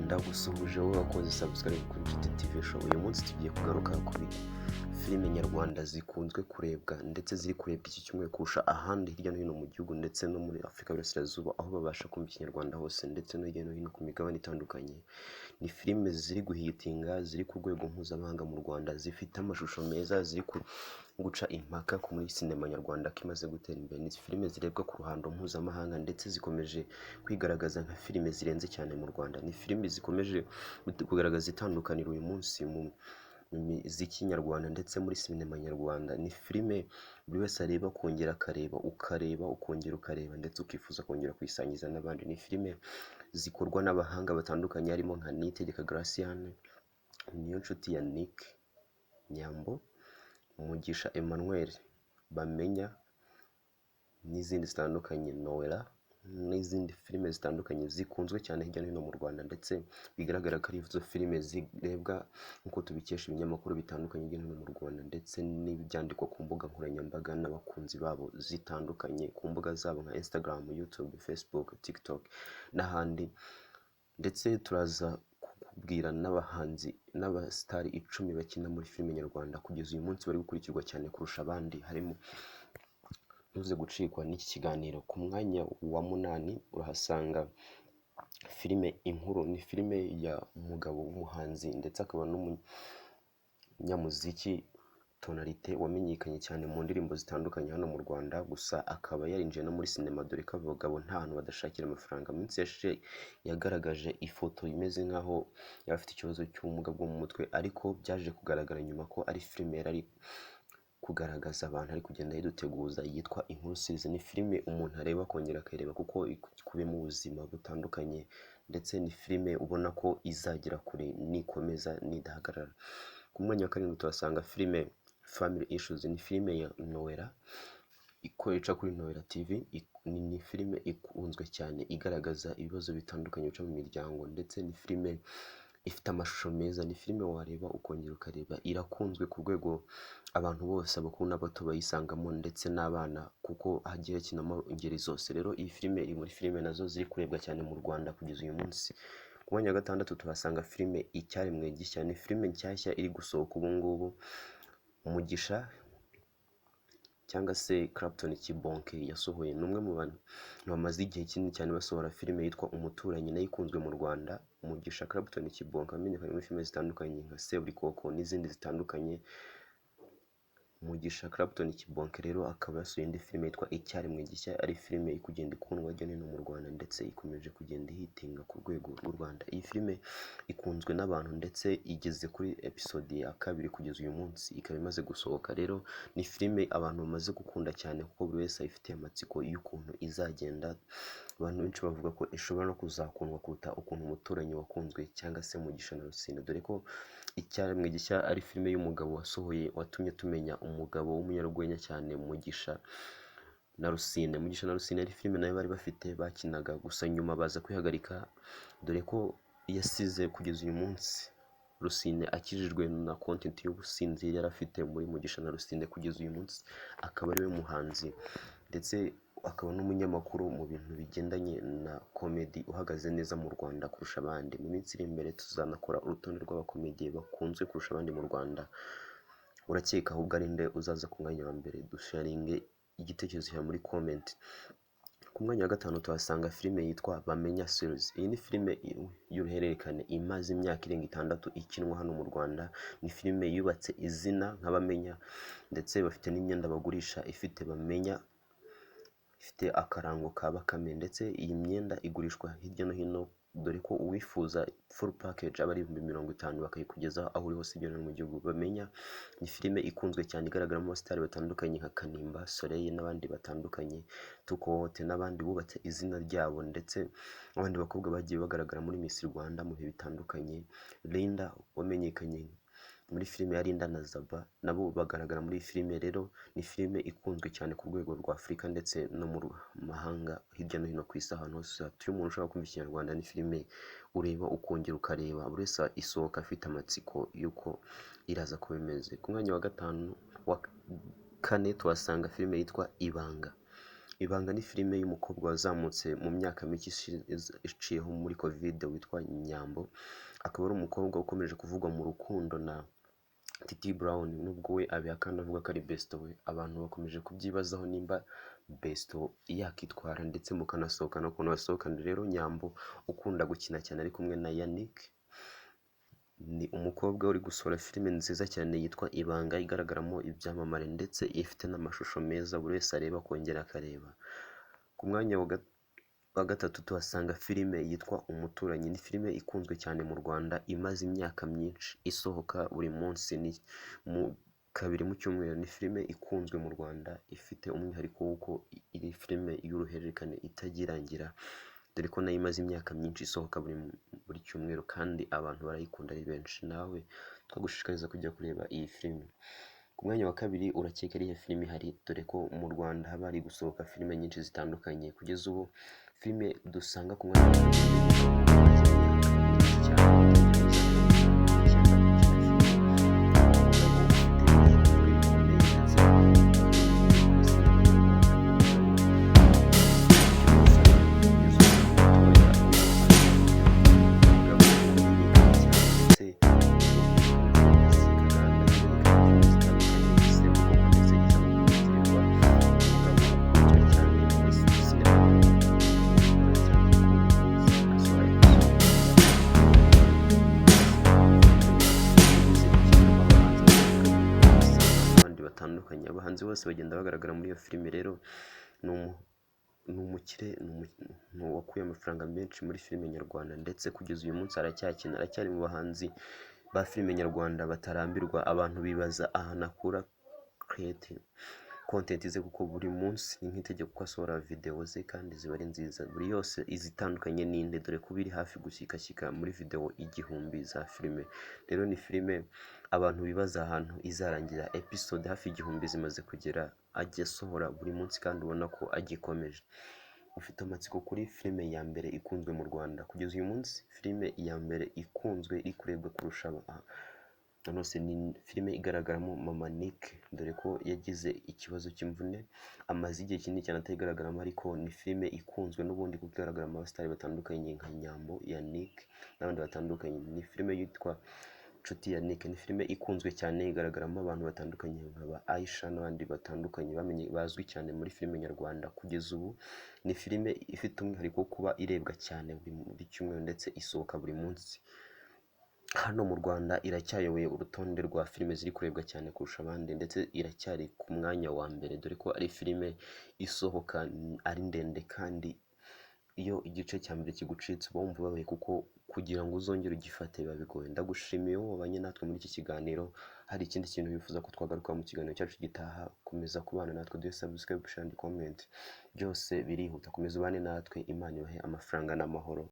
Ndagusuhuje wowe wakoze subscribe kuri Inshuti TV Show. Uyu munsi tugiye kugaruka kuri filime nyarwanda zikunzwe kurebwa ndetse ziri kurebwa iki cyumweru kurusha ahandi hirya no hino mu gihugu ndetse no muri Afurika y'Iburasirazuba, aho babasha kumva Ikinyarwanda hose ndetse no hirya no hino ku migabane itandukanye. Ni filime ziri guhitinga, ziri ku rwego mpuzamahanga mu Rwanda, zifite amashusho meza, ziri guca impaka muri sinema nyarwanda ko imaze gutera imbere. Ni filime zirebwa ku ruhando mpuzamahanga ndetse zikomeje kwigaragaza nka filime zirenze cyane mu Rwanda. Ni filime zikomeje kugaragaza itandukaniro uyu munsi mu miziki nyarwanda ndetse muri sinema nyarwanda. Ni filime buri wese areba akongera akareba, ukareba ukongera ukareba ndetse ukifuza kongera kuyisangiza n'abandi. Ni filime zikorwa n'abahanga batandukanye harimo nka Niyitegeka Gratien, Niyonshuti Yannick Nyambo, Mugisha Emmanuel Bamenya n'izindi zitandukanye, Noella n'izindi filime zitandukanye zikunzwe cyane hirya no hino mu Rwanda, ndetse bigaragara ko ari zo filime zirebwa nk'uko tubikesha ibinyamakuru bitandukanye hirya no hino mu Rwanda ndetse n'ibyandikwa ku mbuga nkoranyambaga n'abakunzi babo zitandukanye ku mbuga zabo nka Instagram, YouTube, Facebook, TikTok n'ahandi. Ndetse turaza kukubwira n'abahanzi n'abasitari 10 bakina muri filime nyarwanda kugeza uyu munsi bari gukurikirwa cyane kurusha abandi harimo. Ntuze gucikwa n'iki kiganiro. Ku mwanya wa 8 urahasanga filime Inkuru. Ni filime ya mugabo w'umuhanzi ndetse akaba n'umunyamuziki Tonalite, wamenyekanye cyane mu ndirimbo zitandukanye hano mu Rwanda, gusa akaba yarinjiye no muri sinema, dore ko abagabo nta hantu badashakira amafaranga. Mu minsi yashize yagaragaje ifoto imeze nk'aho yaba afite ikibazo cy'ubumuga bwo mu mutwe, ariko byaje kugaragara nyuma ko ari filime yari ari kugaragaza abantu ari kugenda yiduteguza, yitwa Inkuru Series. Ni filime umuntu areba akongera akayireba kuko ikubiyemo ubuzima butandukanye, ndetse ni filime ubona ko izagera kure nikomeza, nidahagarara. Ku mwanya wa 7 tuhasanga filime Family Issues. Ni filime ya Noella ica kuri Noella TV. Ni filime ikunzwe cyane igaragaza ibibazo bitandukanye bica mu miryango, ndetse ni filime ifite amashusho meza. Ni filime wareba ukongera ukareba. Irakunzwe ku rwego abantu bose, abakuru n'abato, bayisangamo ndetse n'abana, kuko hagiye hakinamo ingeri zose. Rero iyi filime iri muri filime nazo ziri kurebwa cyane mu Rwanda kugeza uyu munsi. Ku mwanya wa 6 tuhasanga filime Icyaremwe Gishya. Ni filime nshyashya iri gusohoka ubu ngubu, Mugisha cyangwa se Clapton Kibonke yasohoye. Ni umwe mu bantu bamaze igihe kinini cyane basohora filime yitwa Umuturanyi, nayo ikunzwe mu Rwanda. Mugisha Clapton Kibonke wamenyekanye muri filime zitandukanye nka Seburikoko n'izindi zitandukanye. Mugisha Clapton Kibonke rero akaba yasohoye indi filime yitwa Icyaremwe Gishya, ari filime iri kugenda ikundwa hirya no hino mu Rwanda ndetse ikomeje kugenda ihitinga ku rwego rw'u Rwanda. Iyi filime ikunzwe n'abantu ndetse igeze kuri episode ya 2 kugeza uyu munsi, ikaba imaze gusohoka. Rero ni filime abantu bamaze gukunda cyane kuko buri wese ayifitiye amatsiko y'ukuntu izagenda. Abantu benshi bavuga ko ishobora no kuzakundwa kuruta ukuntu Umuturanyi wakunzwe cyangwa se Mugisha na Rusine, dore ko Icyaremwe Gishya ari filime y'umugabo wasohoye watumye tumenya umugabo w'umunyarwenya cyane, Mugisha na Rusine. Mugisha na Rusine ari filime nayo bari bafite bakinaga, gusa nyuma baza kwihagarika, dore ko yasize kugeza uyu munsi Rusine akijijwe na content y'ubusinzi yari afite muri Mugisha na Rusine. Kugeza uyu munsi akaba ariwe muhanzi ndetse akaba n'umunyamakuru mu bintu bigendanye na comedy uhagaze neza mu Rwanda kurusha abandi. Mu minsi iri imbere tuzanakora urutonde rw'abakomediye bakunzwe kurusha abandi mu Rwanda. Urakeka ahubwo ari nde uzaza ku mwanya wa mbere? Dusharinge igitekerezo cyawe muri comment. Ku mwanya wa 5 tuhasanga filime yitwa Bamenya Series. Iyi ni filime y'uruhererekane imaze imyaka irenga 6 ikinwa hano mu Rwanda. Ni filime yubatse izina nka Bamenya, ndetse bafite n'imyenda bagurisha ifite Bamenya, ifite akarango ka Bakame, ndetse iyi myenda igurishwa hirya no hino, dore ko uwifuza full package aba ari 50,000, bakayikugezaho aho uri hose hirya no hino mu gihugu. Bamenya ni filime ikunzwe cyane igaragaramo abasitari batandukanye nka Kanimba Soleil n'abandi batandukanye, Tukowote n'abandi bubatse izina ryabo, ndetse n'abandi bakobwa bagiye bagaragara muri Miss Rwanda mu bihe bitandukanye. Linda wamenyekanye muri filime ya Linda na Zaba, nabo bagaragara muri iyi filime. Rero ni filime ikunzwe cyane ku rwego rwa Afurika ndetse no mu mahanga hirya no hino ku isi, ahantu hose hatuye umuntu ushobora kumva Ikinyarwanda. Ni filime ureba ukongera ukareba, buri wese isohoka afite amatsiko y'uko iraza kuba imeze. Ku mwanya wa 5, wa 4 tuhasanga filime yitwa Ibanga. Ibanga ni filime y'umukobwa wazamutse mu myaka mike iciyeho muri Covid witwa Nyambo, akaba ari umukobwa ukomeje kuvugwa mu rukundo na Titi Brown, nubwo we abihakana avuga ko ari besto we. Abantu bakomeje kubyibazaho nimba besto yakitwara ndetse mukanasohokana ukuntu basohokana. Rero Nyambo ukunda gukina cyane ari kumwe na Yannick, ni umukobwa uri gusohora filime nziza cyane yitwa Ibanga, igaragaramo ibyamamare ndetse ifite n'amashusho meza buri wese areba akongera akareba. Ku mwanya wa gatatu tuhasanga filime yitwa Umuturanyi. Ni filime ikunzwe cyane mu Rwanda, imaze imyaka myinshi isohoka buri munsi, ni mu kabiri mu cyumweru. Ni filime ikunzwe mu Rwanda, ifite umwihariko w'uko iri filime y'uruhererekane itajya irangira, dore ko nayo imaze imyaka myinshi isohoka buri cyumweru kandi abantu barayikunda ari benshi. Nawe twagushishikariza kujya kureba iyi filime. Ku mwanya wa kabiri urakeka ari iyihe filime ihari? Dore ko mu Rwanda haba hari gusohoka filime nyinshi zitandukanye. Kugeza ubu filime dusanga ku mwanya wa kabiri y'umugabo umaze imyaka myinshi cyane, 1990 gukina filime, umugabo ufite ijwi rikomeye ndetse kuri sinema nyarwanda, umugabo ukiri umusore kugeza ubu mutoya, umugabo umenyekanye cyane ndetse Kananda filime zitandukanye, Seburikoko ndetse iza no kumwitirirwa, umugabo ukunzwe cyane muri sinema nyarwanda, ukora cyane kuko buri munsi asohora episode ikinamo abahanzi batandukanye nka Masamba n'abandi batandukanye. Abahanzi bose bagenda bagaragara muri iyo filime. Rero ni umukire, ni umuntu wakuye amafaranga menshi muri filime nyarwanda, ndetse kugeza uyu munsi aracyakina, aracyari mu bahanzi ba filime nyarwanda batarambirwa. Abantu bibaza ahantu akura creative content ze, kuko buri munsi ni nk'itegeko ko asohora videwo ze kandi ziba ari nziza, buri yose izitandukanye n'indi, dore ko biri hafi gushyikashyika muri videwo 1000 za filime. Rero ni filime abantu bibaza ahantu izarangira. Episode hafi 1000 zimaze kugera, ajya asohora buri munsi kandi ubona ko agikomeje. Ufite amatsiko kuri filime ya mbere ikunzwe mu Rwanda kugeza uyu munsi? Filime ya mbere ikunzwe iri kurebwa kurusha hose ni filime igaragaramo Mama Nick, dore ko yagize ikibazo cy'imvune, amaze igihe kinini cyane atayigaragaramo, ariko ni filime ikunzwe n'ubundi kuko igaragaramo abasitari batandukanye nka Nyambo, Yannick n'abandi batandukanye. Ni filime yitwa Nshuti ya Nick. Ni filime ikunzwe cyane, igaragaramo abantu batandukanye nka ba Aisha n'abandi batandukanye bamenye bazwi cyane muri filime nyarwanda. Kugeza ubu ni filime ifite umwihariko wo kuba irebwa cyane buri cyumweru ndetse isohoka buri munsi. Hano mu Rwanda iracyayoboye urutonde rwa filime ziri kurebwa cyane kurusha abandi, ndetse iracyari ku mwanya wa mbere, dore ko ari filime isohoka ari ndende, kandi iyo igice cya mbere kigucitse uba wumva ubabaye, kuko kugira ngo uzongere ugifate biba bigoye. Ndagushimiye wowe wabanye natwe muri iki kiganiro. Hari ikindi kintu wifuza ko twagaruka mu kiganiro cyacu gitaha? Komeza kubana natwe, duhe subscribe and comment, byose birihuta. Komeza ubane natwe. Imana ibahe amafaranga n'amahoro.